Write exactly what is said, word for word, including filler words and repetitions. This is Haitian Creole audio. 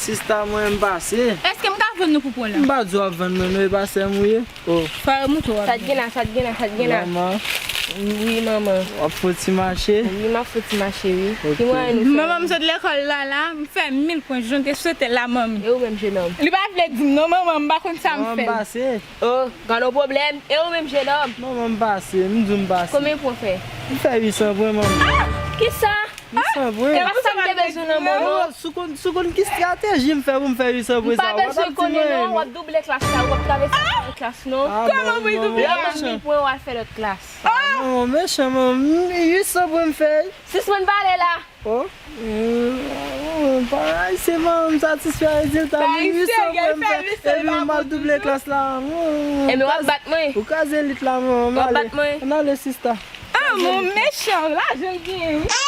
Sista, mwen m pase. Èske m ka vann nou pou pran la? M pa di w ap vann mwen non, e pa sè m ou ye? Oh. Fò yo montre w ap vann. Sa t gen la, sa t gen la, sa t gen la? Manman. Wi, manman. W ap fè ti mache? Wi, m ap fè ti mache, wi. Ok. Ki mwayen nou fè? Manman, m sot lekòl la, la, m fè mil pwen, jan te swete la, manmi. E ou menm, jenòm? Li pa vle di m non, manman, m pa konn sa m fè. Manman, m pase. Oh, gad yon pwoblèm. E ou menm, jenòm? Manman, m pase, m di w m pase. Konbyen pwen w fè? M fè uit san pwen, manman. Kisa? Uit san pwen. E pa sa m te bezwen nan, manman. Oh, sou konn, sou konn ki estrateji m fè pou m fè uit san pwen sa? M pa bezwen konnen non, w ap double klas la, w ap travèse klas non. Ah, kòman pou double? Lè w jwenn mil pwen, w al fè lòt klas. Ah, manman, mechan, manman. Uit san pwen m fè. Sispann pale la. Oh. Mm, pa ayisyen, manman, m satisfè rezilta m. Uit san pwen m fè. Epi m al double klas la. Mm, ebyen, w ap bat mwen. Ou kraze lit la, manman. W ap bat mwen. Ann ale, sista. Ah, mon mechan, lajan l genyen, wi.